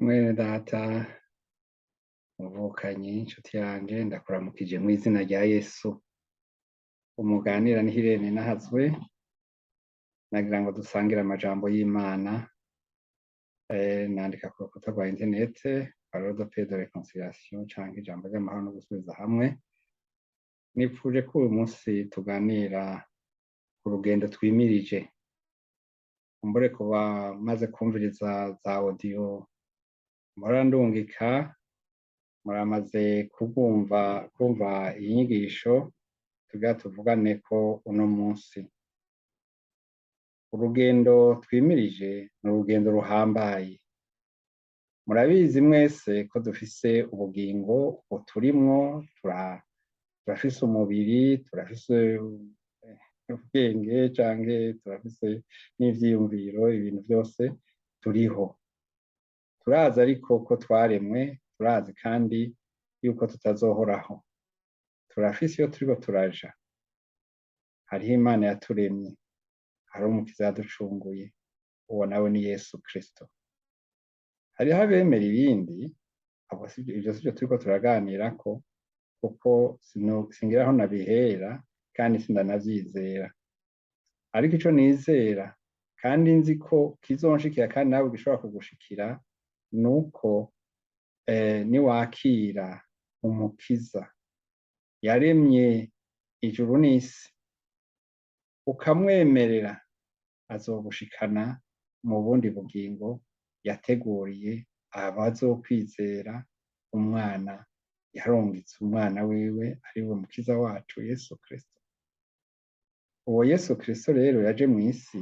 Mwene data, muvukanyi, inshuti yanje, ndakuramukije mw'izina rya Yesu. Umuganira ni Hirene Nahazwe, nagira ngo dusangire amajambo y'Imana. Nandika ku rukuta rwa interinete Parole de paix de réconciliation canke ijambo ry'amahoro no gusubiza hamwe. Nipfuje ko uyu munsi tuganira ku rugendo twimirije. Kumbure kuba maze kumviriza za audio mpora ndungika, muramaze kubwumva, kumva iyi nyigisho tugira tuvuganeko uno munsi. Urugendo twimirije ni urugendo ruhambaye. Murabizi mwese ko dufise ubugingo buturimwo, turafise umubiri, turafise ubwenge canke turafise n'ivyiyumviro, ibintu vyose turiho. Turazi ariko ko twaremwe, turazi kandi yuko tutazohoraho. Turafise iyo turiko turaja. Hariho Imana yaturemye, hariho Umukiza yaducunguye, uwo nawe ni Yesu Kristo. Hariho abemera ibindi, abo sivyo, ivyo sivyo turiko turaganirako, kuko singira aho nabihera kandi sindanavyizera. Ariko ico nizera kandi nzi ko kizonshikira kandi nawe gishobora kugushikira, nuko niwakira Umukiza yaremye ijuru n'isi, ukamwemerera, azogushikana mu bundi bugingo yateguriye abazokwizera umwana yarungitse, umwana wiwe ariwe Mukiza wacu Yesu Kristo. Uwo Yesu Kristo rero yaje mw'isi,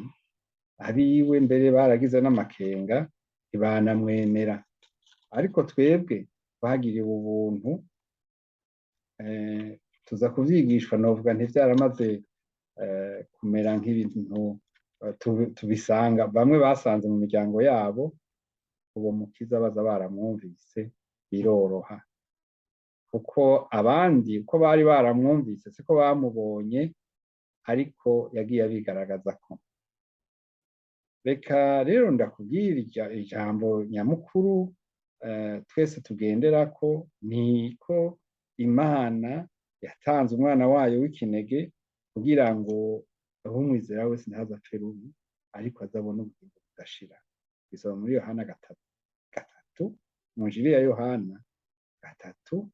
abiwe mbere baragize n'amakenga, ntibanamwemera, ariko twebwe twagiriwe ubuntu, tuza kuvyigishwa. Novuga ntivyaramaze kumera nk'ibintu tubisanga bamwe basanze mu miryango yabo uwo Mukiza baza baramwumvise, biroroha, kuko abandi uko bari baramwumvise siko bamubonye, ariko yagiye abigaragaza. Ko reka rero ndakubwira ijambo nyamukuru twese tugenderako, niko Imana yatanze umwana wayo w'ikinege kugira ngo umwizera wese ntaze apfe rubi, ariko azabone ubugingo budashira. Bisoma muri Yohana gatatu gatatu, mu Njiri ya Yohana 3,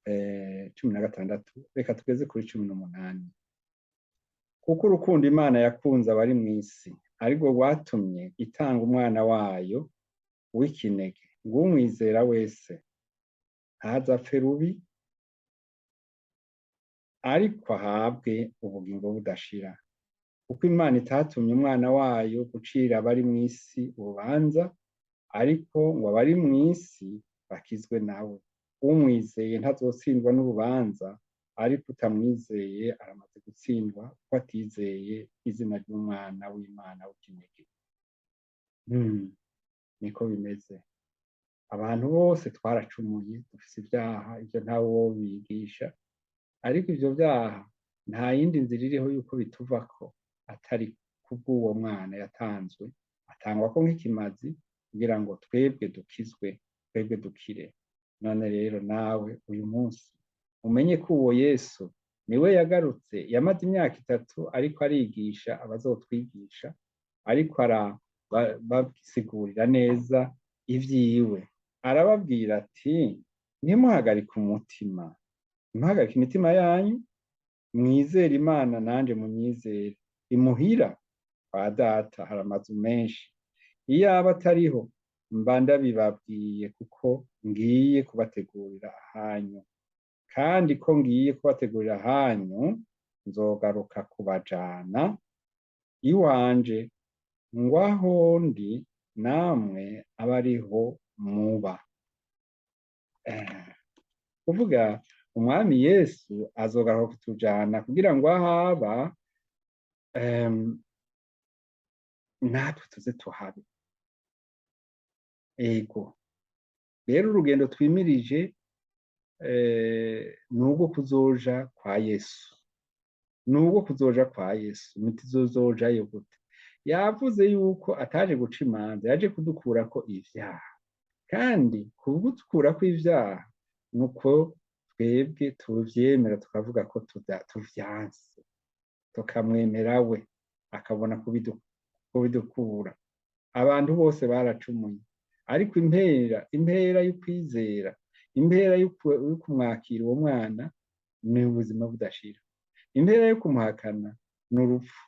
16, reka tugeze kuri 18. Kuko urukundo Imana yakunze abari mw'isi arirwo rwatumye itanga umwana wayo w'ikinege, ngo umwizera wese ntaze apfe rubi, ariko ahabwe ubugingo budashira. Kuko Imana itatumye umwana wayo gucira abari mw'isi urubanza, ariko ngo abari mw'isi bakizwe nawe. Umwizeye ntazotsindwa n'urubanza, ariko utamwizeye aramaze gutsindwa, kuko atizeye izina ry'umwana w'Imana w'ikinege. Niko bimeze. Abantu bose twaracumuye, dufise ivyaha, ivyo ntawe wobigisha, ariko ivyo vyaha nta yindi nzira iriho yuko bituvako atari kubw'uwo mwana yatanzwe, atangwako nk'ikimazi kugira ngo twebwe dukizwe, twebwe dukire. None rero nawe uyu munsi umenye ko uwo Yesu niwe yagarutse, yamaze imyaka 3 ariko arigisha abazotwigisha, ariko arabasigurira neza ivyiwe. Arababwira ati: "Ntimuhagarike umutima, ntimuhagarike imitima yanyu, mwizere Imana, nanje munyizere. Imuhira kwa Data hari amazu menshi, iyaba atariho mba ndabibabwiye, kuko ngiye kubategurira ahanyu. Kandi ko ngiye kubategurira ahanyu, nzogaruka kubajana iwanje, ngo aho ndi namwe abe ariho muba." Kuvuga Umwami Yesu azogaruka kutujana kugira ngo ahaba natwe tuze tuhabe. Ego rero, urugendo twimirije ni urwo kuzoja kwa Yesu, ni urwo kuzoja kwa Yesu. Ntituzojayo gute? Yavuze yuko ataje guca imanza, yaje kudukurako ivyaha. Kandi kudukurako ivyaha nuko twebwe tuvyemera, tukavuga ko tuvyanse, tukamwemera we akabona kubidukura. Abantu bose baracumuye, ariko impera y'ukwizera, impera y'ukumwakira uwo mwana ni ubuzima budashira. Impera yo kumuhakana ni urupfu.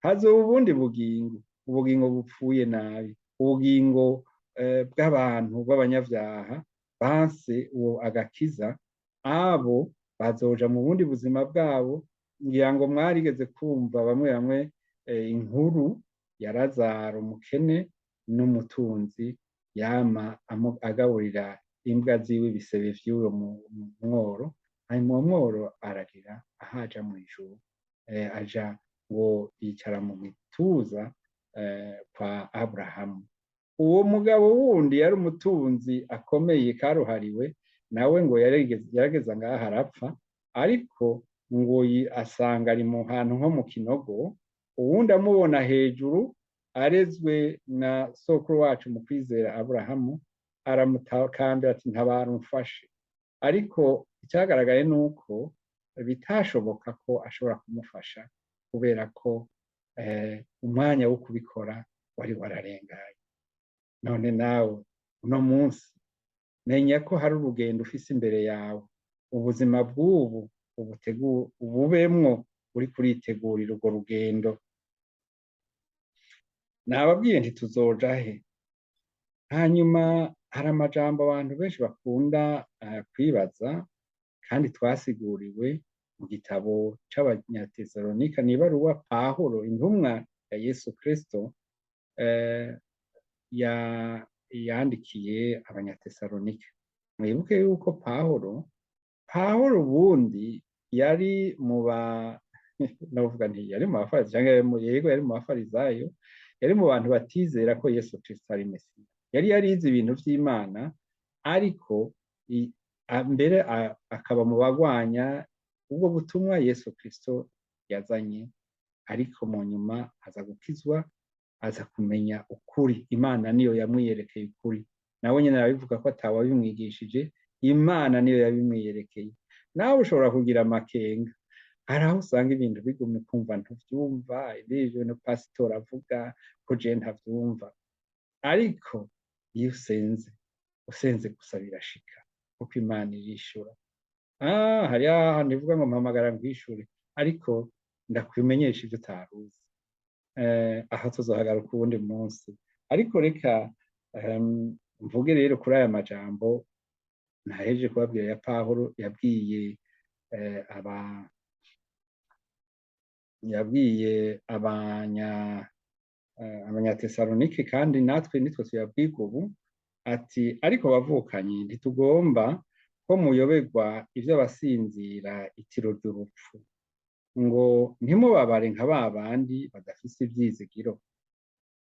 Hazoba ubundi bugingo, ubugingo bupfuye nabi, ubugingo bw'abantu b'abanyavyaha banse uwo agakiza. Abo bazoja mu bundi buzima bwabo. Ngira ngo mwarigeze kumva bamwe bamwe inkuru ya Lazaro umukene n'umutunzi yama agaburira imbwa ziwe ibisebe vy'uwo mworo. Hanyuma uwo mworo ararira ahaja mw'ijuru, aja ngo yicara mu gituza kwa Aburahamu. Uwo mugabo wundi yari umutunzi akomeye karuhariwe, nawe ngo yarageza ngaho arapfa, ariko ngo asanga ari mu hantu nko mu kinogo. Uwundi amubona hejuru arezwe na sokuru wacu mu kwizera Aburahamu, aramutakambira ati ntabara umfashe. Ariko icyagaragaye ni uko bitashoboka ko ashobora kumufasha, kubera ko umwanya wo kubikora wari wararengaye. None nawe uno munsi menya ko hari urugendo ufise imbere yawe. Ubuzima bw'ubu ububemwo uri kuritegurira urwo rugendo. Nababwiye nti tuzoja he? Hanyuma hari amajambo abantu benshi bakunda kwibaza, kandi twasiguriwe mu gitabo c'Abanyatesalonike, ni ibaruwa Pawulo intumwa ya Yesu Kristo yandikiye Abanyatesalonike. Mwibuke yuko Pawulo ubundi yari mu ba navuga nti yari mu bafarisayo, yego yari mu bafarisayo, yari mu bantu batizera ko Yesu Kristo ari Mesiya. Yari yarize ibintu vy'Imana, ariko mbere akaba mu bagwanya ubwo butumwa Yesu Kristo yazanye. Ariko mu nyuma aza gukizwa, aza kumenya ukuri. Imana niyo yamwiyerekeye ukuri. Nawe nyene arabivuga ko atawabimwigishije, Imana niyo yabimwiyerekeye. Nawe ushobora kugira amakenga, hari aho usanga ibintu bigumye ukumva ntuvyumva, ibyo bintu pasitori avuga ko je ntavyumva. Ariko iyo usenze, usenze gusa birashika, kuko Imana irishura. Hari ahantu ivuga ngo mpamagara nkwishure, ariko ndakwimenyesha ivyo utaruzi. Aho tuzohagaruka uwundi munsi. Ariko reka mvuge rero kuri aya majambo nahejeje kubabwira ya Pawulo yabwiye yabwiye Abanyatesalonike, kandi natwe nitwe tuyabwirwa ubu, ati ariko bavukanyi ntitugomba ko muyoberwa ivy'abasinzira itiro ry'urupfu, ngo ntimubabare nka ba bandi badafise ivyizigiro.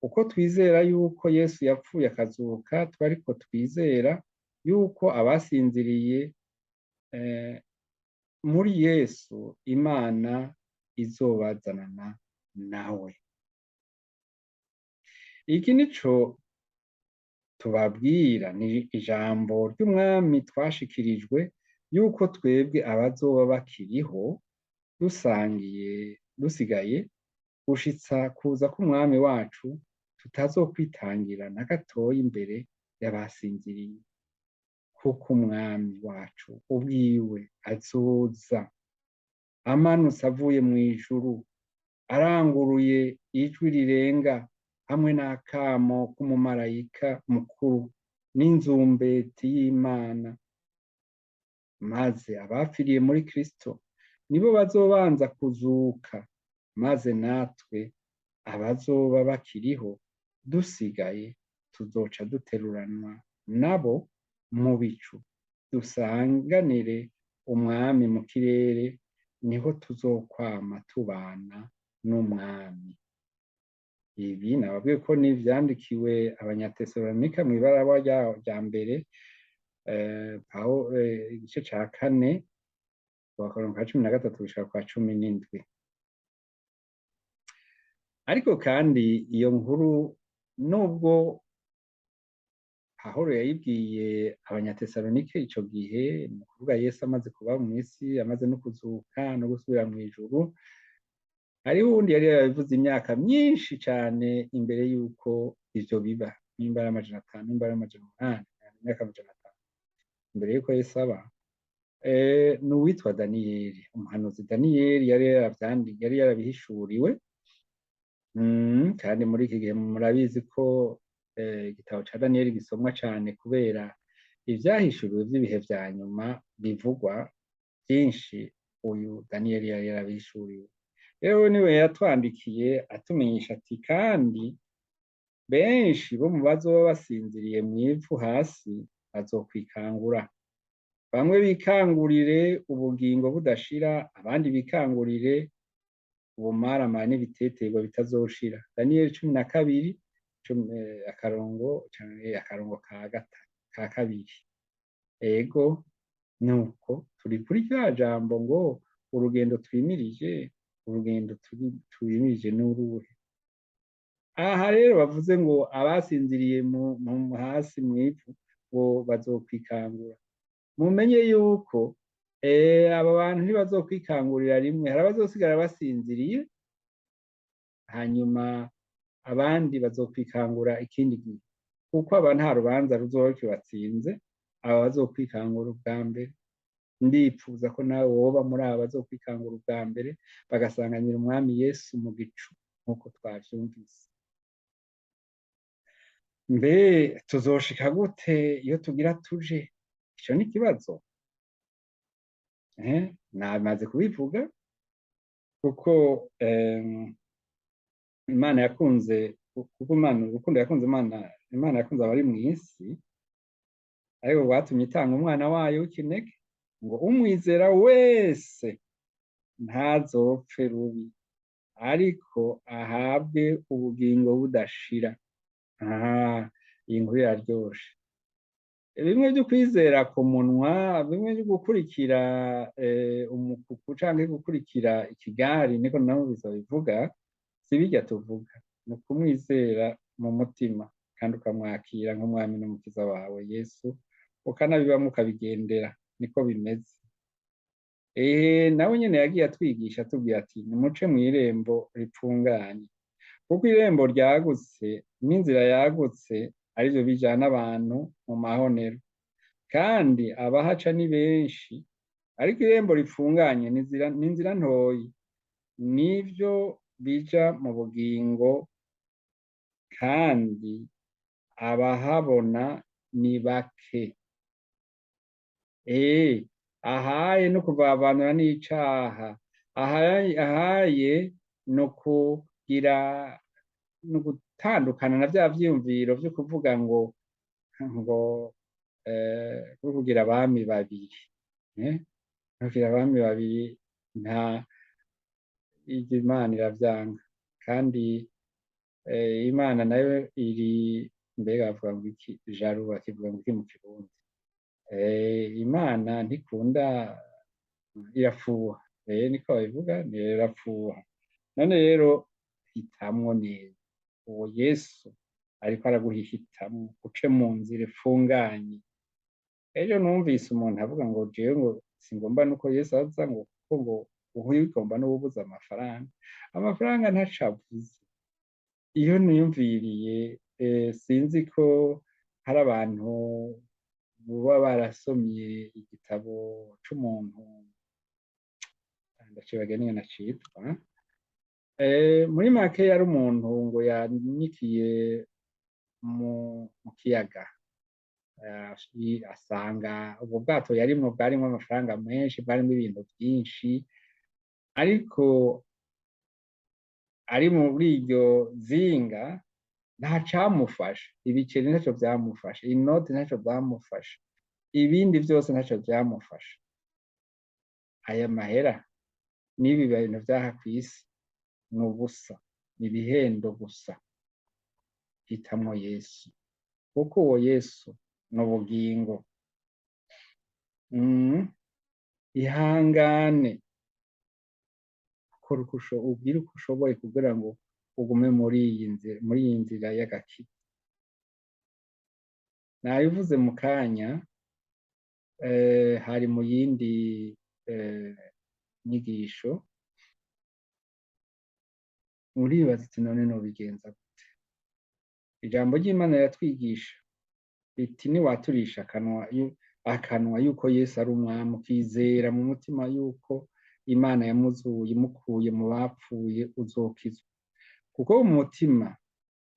Uko twizera yuko Yesu yapfuye akazuka, twariko twizera yuko abasinziriye muri Yesu Imana izobazanana nawe. Iki nico tubabwira, ni ijambo ry'Umwami twashikirijwe, yuko twebwe abazoba bakiriho dusigaye gushitsa kuza k'Umwami wacu, tutazokwitangira na gatoya imbere y'abasinziriye, kuko Umwami wacu ubwiwe azoza amanutse avuye mw'ijuru, aranguruye ijwi rirenga, hamwe n'akamo k'umumarayika mukuru n'inzumbeti y'Imana. Maze abapfiriye muri Kristo nibo bazobanza kuzuka, maze natwe abazoba bakiriho dusigaye tuzoca duteruranwa nabo mu bicu, dusanganire Umwami mu kirere, niho tuzokwama tubana n'Umwami. Ibi nababwiye ko nivyandikiwe Abanyatesalonike mw'ibarabara rya mbere, igice ca 4 kuva kwa 13 gushika kwa 17. Ariko kandi iyo nkuru, nubwo Pawulo yayibwiye Abanyatesalonike ico gihe, ni ukuvuga Yesu amaze kuba mw'isi, amaze no kuzuka no gusubira mw'ijuru, hariho uwundi yari yarabivuze imyaka myinshi cane imbere y'uko ivyo biba, nimba ari 500, nimba ari 800, imyaka 500 imbere y'uko Yesu aba, ni uwitwa Daniyeli. Umuhanuzi Daniyeli yari yaravyanditse, yari yarabihishuriwe. Kandi muri iki gihe murabizi ko igitabo ca Daniyeli gisomwa cane kubera ivyahishuriwe vy'ibihe vya nyuma bivugwa vyinshi uyu Daniyeli yari yarabihishuriwe. Rero niwe yatwandikiye atumenyesha ati: "Kandi benshi bo mu bazoba basinziriye mw'ivu hasi bazokwikangura, bamwe bikangurire ubugingo budashira, abandi bikangurire ubumaramara n'ibiteterwa bitazoshira." Daniyeli 12, akarongo ka kabiri. Ego, nuko turi kuri rya jambo ngo urugendo twimirije, urugendo twimirije n'uruhe? Aha rero bavuze ngo abasinziriye mu hasi mw'ivu ngo bazokwikangura. Mumenye yuko aba bantu ntibazokwikangurira rimwe, hari abazosigara basinziriye, hanyuma abandi bazokwikangura ikindi gihe, kuko aba nta rubanza ruzoba rukibatsinze. Aba bazokwikangura ubwa mbere, ndipfuza ko nawe woba muri aba bazokwikangura ubwa mbere, bagasanganira Umwami Yesu mu gicu nk'uko twavyumvise. Mbe tuzoshika gute iyo tugira tuje? Ico ni ikibazo. Namaze kubivuga, kuko Imana yakunze, kuko Imana urukundo yakunze, Imana yakunze abari mw'isi, ariko rwatumye itanga umwana wayo w'ikinege, ngo umwizera wese ntazopfe rubi, ariko ahabwe ubugingo budashira. Aha, iyi nkuru iraryoshe. Bimwe vyo kwizera ku munwa, bimwe vyo gukurikira umukuku canke gukurikira ikigari, niko namubisa bivuga, si birya tuvuga. Ni ukumwizera mu mutima kandi ukamwakira nk'umwami n'umukiza wawe Yesu, ukanabibamwo, ukabigendera, niko bimeze. Nawe nyene yagiye atwigisha, atubwira ati: "Nimuce mw'irembo ripfunganye, kuko irembo ryagutse n'inzira yagutse arivyo bijana abantu mu mahonero, kandi abahaca ni benshi, ariko irembo ripfunganye n'inzira ntoyi nivyo bija mu bugingo, kandi abahabona ni bake." Ahaye no kuvavanura n'icaha, ahaye no kugira no gutandukana na vya vyiyumviro vyo kuvuga ngo kugira abami babiri, kugira abami babiri, nta ivyo Imana iravyanga. Kandi Imana nayo iri, mbega bavuga ngo iki? Jaloux bakivuga ngo iki mu Kirundi? Imana ntikunda, irafuha, niko babivuga, irafuha. None rero hitamwo neza. Uwo Yesu ariko araguha ihitamwo, uce mu nzira ifunganye. Ejo numvise umuntu avuga ngo jewe ngo singomba nuko Yesu aza, ngo kuko ngo uhigomba n'ububuze amafaranga. Amafaranga ntaco avuze. Iyo niyumviriye, sinzi ko hari abantu boba barasomye igitabo c'umuntu, ndacibagiye n'ingene citwa. Muri make yari umuntu ngo yanikiye mu kiyaga, asanga ubwo bwato yarimwo bwarimwo amafaranga menshi, bwarimwo ibintu vyinshi, ariko ari muri iryo zinga nta camufasha. Ibiceri ntaco vyamufasha, inoti ntaco vyamufasha, ibindi vyose ntaco vyamufasha. Aya mahera n'ibi bintu vyaha kw'isi ni ubusa, ni ibihendo gusa. Hitamwo Yesu, kuko uwo Yesu ni ubugingo. Ihangane, kora uko ubwire uko ushoboye kugira ngo ugume muri iyi nzira, muri iyi nzira y'agakiza. Nabivuze mu kanya, hari mu yindi nyigisho. Uribaza uti none nobigenza gute? Ijambo ry'Imana riratwigisha riti niwaturisha akanwa yuko Yesu ari umwami, ukizera mu mutima yuko Imana yamuzuye imukuye mu bapfuye, uzokizwa. Kuko mu mutima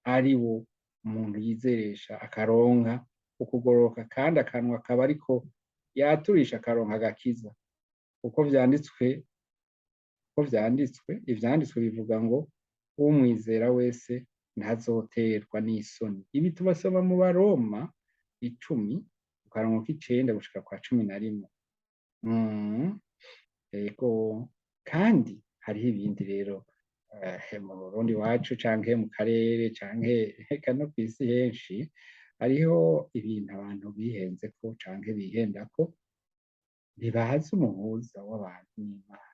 ari wo umuntu yizeresha akaronka ukugororoka, kandi akanwa akaba ariko yaturisha akaronka agakiza. Kuko vyanditswe, ivyanditswe bivuga ngo umwizera wese ntazoterwa n'isoni. Ibi tubasoma mu Baroma 10 ukarongo k'icenda gushika kwa 11. Ego, kandi hariho ibindi rero mu Burundi wacu canke mu karere canke eka no kw'isi henshi, hariho ibintu abantu bihenzeko canke bihendako, ntibazi umuhuza w'abantu n'Imana.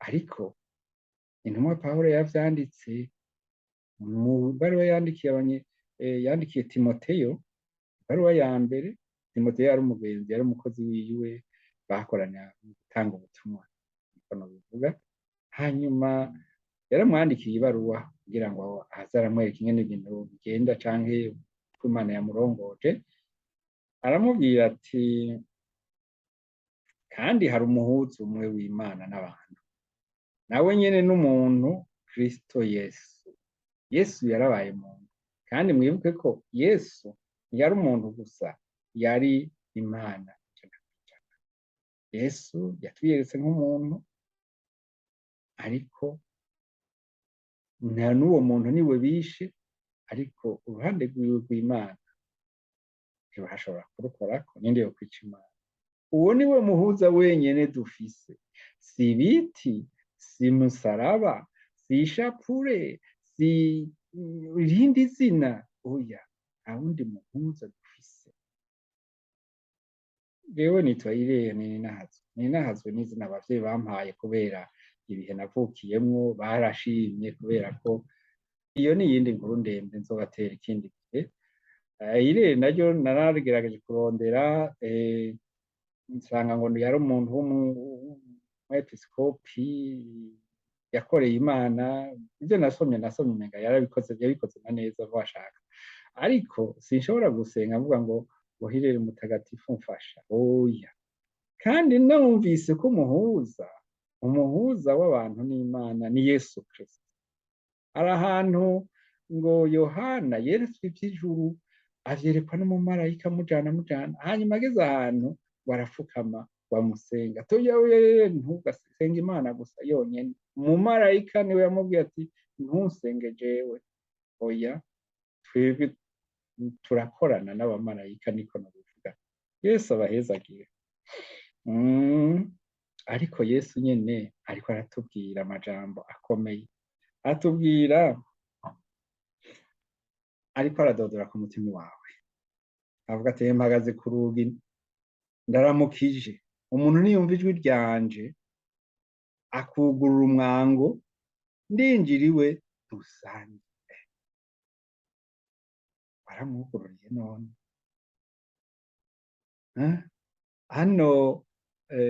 Ariko intumwa Pawulo yavyanditse mu baruwa yandikiye Timoteyo, ibaruwa ya mbere. Timoteyo yari umugenzi, yari umukozi wiwe, bakorana mu gutanga ubutumwa, niko nobivuga. Hanyuma yaramwandikiye ibaruwa kugira ngo aze aramwereka ingene ibintu bigenda canke uko Imana yamurongoje. Aramubwira ati kandi hari umuhuza umwe w'Imana n'abantu, nawe nyene n'umuntu, Kristo Yesu. Yesu yarabaye umuntu, kandi mwibuke ko Yesu ntiyari umuntu gusa, yari Imana 100%. Yesu yatwiyeretse nk'umuntu, ariko nta n'uwo muntu niwe bishe, ariko uruhande rwiwe rw'Imana ntibashobora kurukorako, ninde yokwica Imana? Uwo niwe muhuza wenyene dufise. Si ibiti, si musaraba, si ishapure, si irindi zina, oya, nta wundi muhuza dufise. Jewe nitwa Irene Ninahazwe. Ninahazwe n'izina abavyeyi bampaye kubera ibihe navukiyemwo, barashimye kubera ko iyo ni iyindi nkuru ndende nzobatera ikindi gihe. Irene naryo naragerageje kurondera, nsanga ngo yari umuntu w'umwepiskopi yakoreye Imana. Ivyo nasomye umenga yarabikoze, yabikoze na neza washaka, ariko sinshobora gusenga mvuga ngo Hirere mutagatifu mfasha, oya. Kandi numvise ko umuhuza w'abantu n'Imana ni Yesu Kristo. Hari ahantu ngo Yohana yeretswe ivy'ijuru, avyerekwa n'umumarayika amujana, hanyuma ageze ahantu barafukama bamusenga. Toya, ntugasenga Imana gusa yonyene. Umumarayika niwe yamubwiye ati ntusenge jewe. Oya, twebwe turakorana n'abamarayika, niko nabivuga. Yesu abahezagire. Ariko Yesu nyene ariko aratubwira amajambo akomeye, atubwira ariko aradodora ku mutima wawe, avuga ati mpagaze ku rugi ndaramukije, umuntu niyumva ijwi ryanje akugurura umwango, ndinjira iwe dusangire. Waramwugururiye none? Hano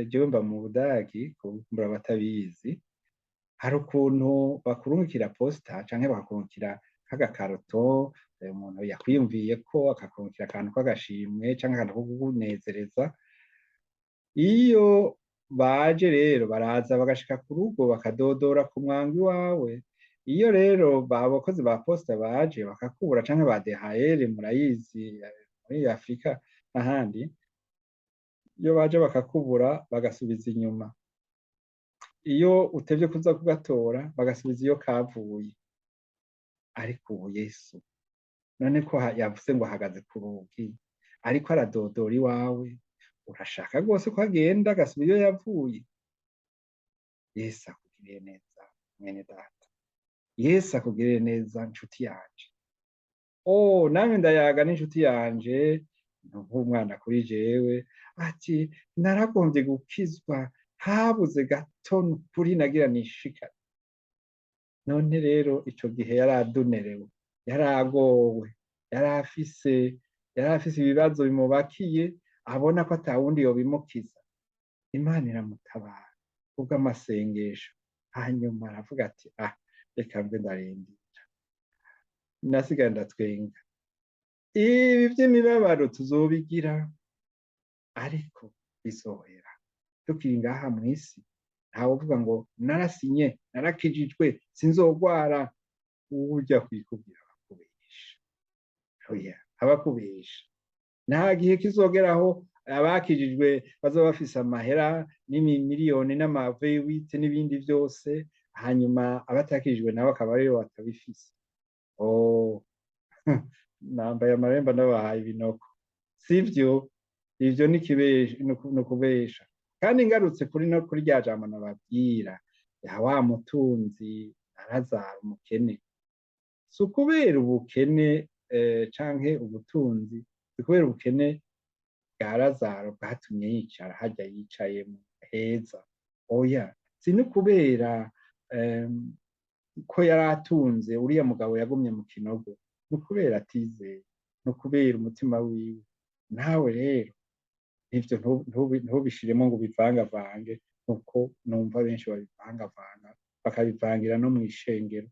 jewe mba mu Budagi, kumbura batabizi, hari ukuntu bakurungikira posta canke bakakurungikira nk'agakaroto, umuntu yakwiyumviye ko akakurungikira akantu k'agashimwe canke akantu ko kukunezereza. Iyo baje rero baraza bagashika ku rugo bakadodora ku mwango iwawe. Iyo rero abakozi ba posta baje bakakubura canke ba DHL, murayizi muri Afrika n'ahandi, iyo baje bakakubura bagasubiza inyuma. Iyo utevye kuza kugatora bagasubiza iyo kavuye. Ariko ubu Yesu none ko yavuze ngo ahagaze ku rugi ariko aradodora iwawe, urashaka rwose ko agenda agasubira iyo yavuye? Yesu akugirire neza mwene data, Yesu akugirire neza nshuti yanje. Oh, namwe ndayaga n'inshuti yanje nk'umwana kuri jewe, ati naragombye gukizwa habuze gato kuri nagira nishikane. None rero ico gihe yari adunerewe, yari agowe, yari afise ibibazo bimubakiye, abona ko atawundi yobimukiza. Imana iramutabara kubw'amasengesho. Hanyuma aravuga ati: "Ah, reka mbe ndarindira." Nasigaye ndatwenga. Ibi vy'imibabaro tuzobigira, ariko bizohera tukiri ngaha mw'isi. Ntawuvuga ngo narasinye, narakijijwe, sinzogwara. Uwuja kwikubwira abakubesha, oya, abakubesha. Nta gihe kizogeraho abakijijwe bazoba bafise amahera n'imiliyoni n'ama V8 n'ibindi vyose, hanyuma abatakijijwe nabo akaba aribo batabifise. Oh, nambaye amaremba, ndabahaye ibinoko, sivyo? Ivyo ni ukubesha. Kandi ngarutse kuri no kuri rya jambo nababwira ya wa mutunzi na Lazaro umukene, si ukubera ubukene canke ubutunzi, si kubera ubukene bwa Lazaro bwatumye yicara harya yicaye heza, oya. Si no kubera ko yari atunze uriya mugabo yagumye mu kinogo, ni ukubera atizeye, ni ukubera umutima wiwe. Nawe rero ivyo ntubishiremo ngo ubivangavange, nkuko numva benshi babivangavanga, bakabivangira no mw'ishengero.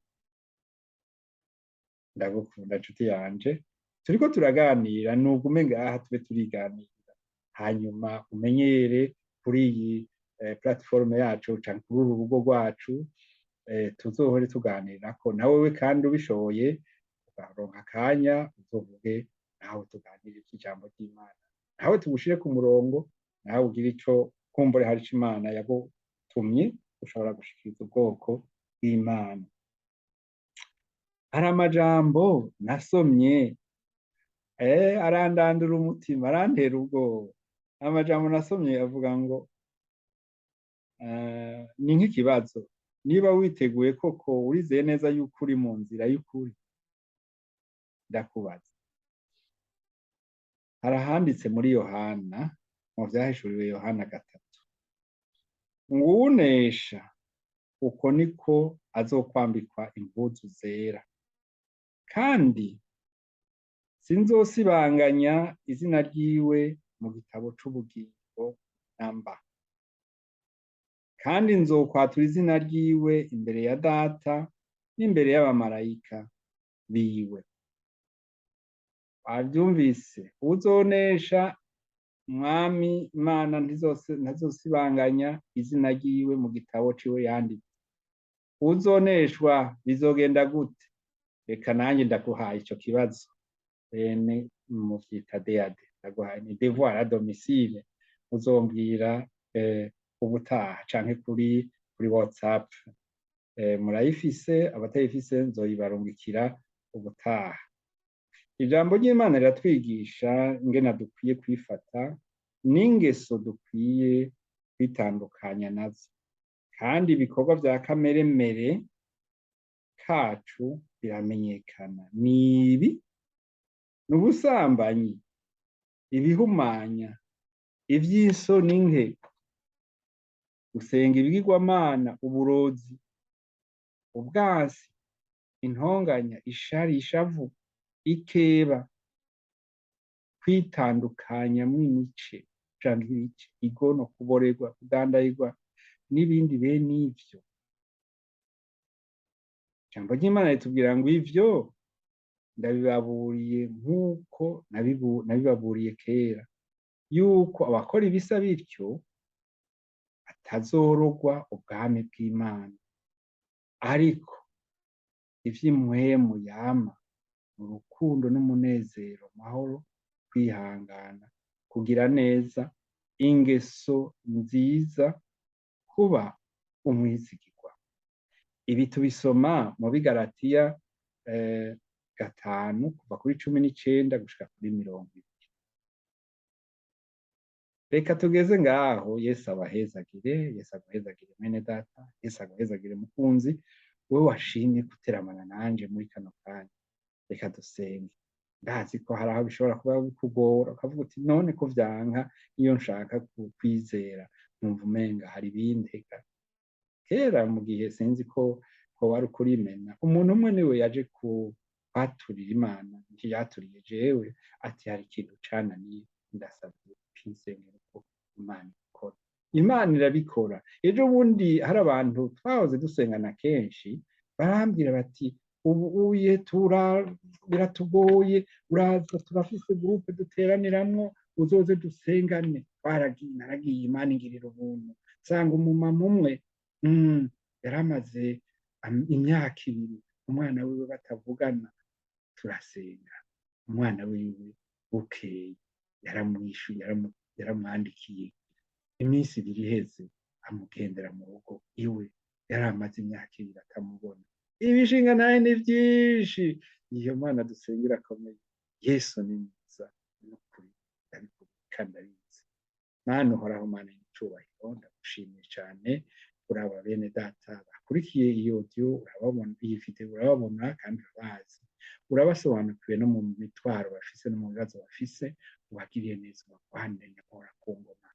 Ndagukunda nshuti yanje, turiko turaganira. Nugume ngaha tube turiganira, hanyuma umenyere kuri iyi plateforme yacu canke kuri uru rugo rwacu, tuzohore tuganirako nawewe. Kandi ubishoboye ukaronka akanya, uzovuge nawe, tuganire ivy'ijambo ry'Imana, nawe tugushire ku murongo, nawe ugire ico kumbure hari ico Imana yagutumye ushobora gushikiriza ubwoko bw'Imana. Hari amajambo nasomye arandandura umutima, arantera ubwoba. Amajambo nasomye avuga ngo ni nk'ikibazo: niba witeguye koko, urizeye neza yuko uri mu nzira y'ukuri? Ndakubaza. Hari ahanditse muri Yohana, mu Vyahishuriwe Yohana 3, ngo: "Uwunesha, uko niko azokwambikwa impuzu zera, kandi sinzosibanganya izina ryiwe mu gitabo c'ubugingo namba, kandi nzokwatura izina ryiwe imbere ya Data n'imbere y'abamarayika biwe." Wavyumvise? Uzonesha, Mwami Imana ntazosibanganya izina ryiwe mu gitabo ciwe yanditse. Uzoneshwa bizogenda gute? Reka nanjye ndaguhaye ico kibazo. Bene muvyita DAD, ndaguhaye ni devoir à domicile. Uzombwira ubutaha canke kuri WhatsApp. Murayifise, abatayifise nzoyibarungikira ubutaha. Ijambo ry'Imana riratwigisha ingene dukwiye kwifata n'ingeso dukwiye kwitandukanya nazo, kandi ibikorwa vya kameremere kacu biramenyekana. Nibi: ni ubusambanyi, ibihumanya, ivy'isoni nke, gusenga ibigirwamana, uburozi, ubwasi, intonganya, ishari, ishavu, ikeba, kwitandukanyamwo imice canke ibice, igono, kuborerwa, kudandayirwa n'ibindi bene ivyo. Ijambo ry'Imana ritubwira ngo: "Ivyo ndabibaburiye nk'uko nabibaburiye kera, yuko abakora ibisa bityo batazorogwa ubwami bw'Imana. Ariko ivy'impwemu yama mu rukundo n'umunezero, amahoro, kwihangana, kugira neza, ingeso nziza, kuba umwizigirwa." Ibi tubisoma mu Bigaratiya 5, kuva kuri 19 gushika kuri 20. Reka tugeze ngaho. Yesu abahezagire. Yesu aguhezagire mwene data, Yesu aguhezagire mukunzi, wewe washimye guteramana nanje muri kano kanya. Reka dusenge. Ndazi ko hari aho bishobora kuba bikugora, ukavuga uti: "None ko vyanka, iyo nshaka kwizera nkumva umenga hari ibintega." Kera mu gihe sinzi ko Ko wari ukurimena. Umuntu umwe niwe yaje kwaturira Imana, ntiyaturiye jewe, ati hari ikintu cananiye, ndasabye insengero ko Imana ikora. Imana irabikora. Ejo bundi hari abantu twahoze dusengana kenshi barambwira bati ubu uye tura biratugoye, uraza turafise groupe duteraniramwo, uzoze dusengane. Twaragiye, naragiye, Imana ingirira ubuntu, nsanga umumama umwe yaramaze imyaka 2 umwana wiwe batavugana. Turasenga, umwana wiwe bukeye yaramwishuye, yaramwandikiye. Iminsi 2 iheze amugendera mu rugo iwe, yari amaze imyaka 2 atamubona. Ibishinga nawe ni byinshi. Iyo Mana dusengera akomeye. Yesu ni mwiza n'ukuri, ndabikubwira kandi ndabizi. Mana uhoraho, Mana y'icubahiro, ndagushimiye cyane. Uraba bene data bakurikiye iyo audio, urababona, iyi video urababona kandi urabazi, urabasobanukiwe no mu mitwaro bafise no mu bibazo bafise. Ubagiriye neza, ubagwanire nyakora ku ngoma.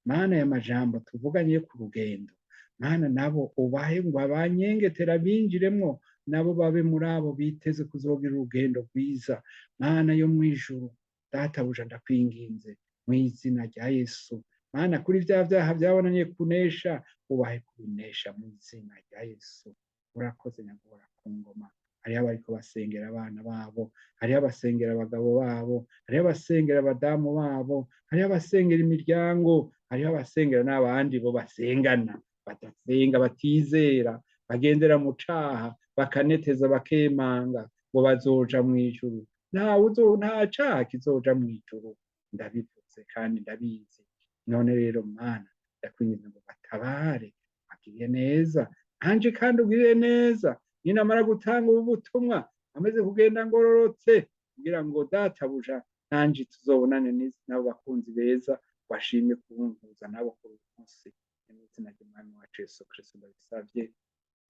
Mana, y'amajambo tuvuganye ku rugendo, Mana, nabo ubahe ngo abanyengetera binjiremwo, nabo babe muri abo biteze kuzogira urugendo rwiza. Mana yo mw'ijuru, Databuja, ndakwinginze mu izina rya Yesu. Mana, kuri vya vyaha byabonanye kunesha, ubahe kubinesha mu izina rya Yesu. Urakoze nyakubahwa ku ngoma. Hariho abariko basengera abana babo, hariho abasengera abagabo babo, hariho abasengera abadamu babo, hariho abasengera imiryango, hariho abasengera n'abandi bo basengana badasenga, batizera, bagendera mu caha, bakaneteza, bakemanga ngo bazoja mw'ijuru. Nta caha kizoja mw'ijuru, ndabivuze kandi ndabizi. None rero Mana, ndakwinginze ngo batabare, bagiriye neza anje kandi ugirire neza. Ninamara gutanga ubu butumwa amaze kugenda ngororotse, kugira ngo Databuja nanje tuzobonane n'abo bakunzi beza washimye kubuntuza nabo kuri uyu munsi. Mu izina ry'Umwami wacu Yesu Kristo ndabisabye,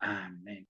amen.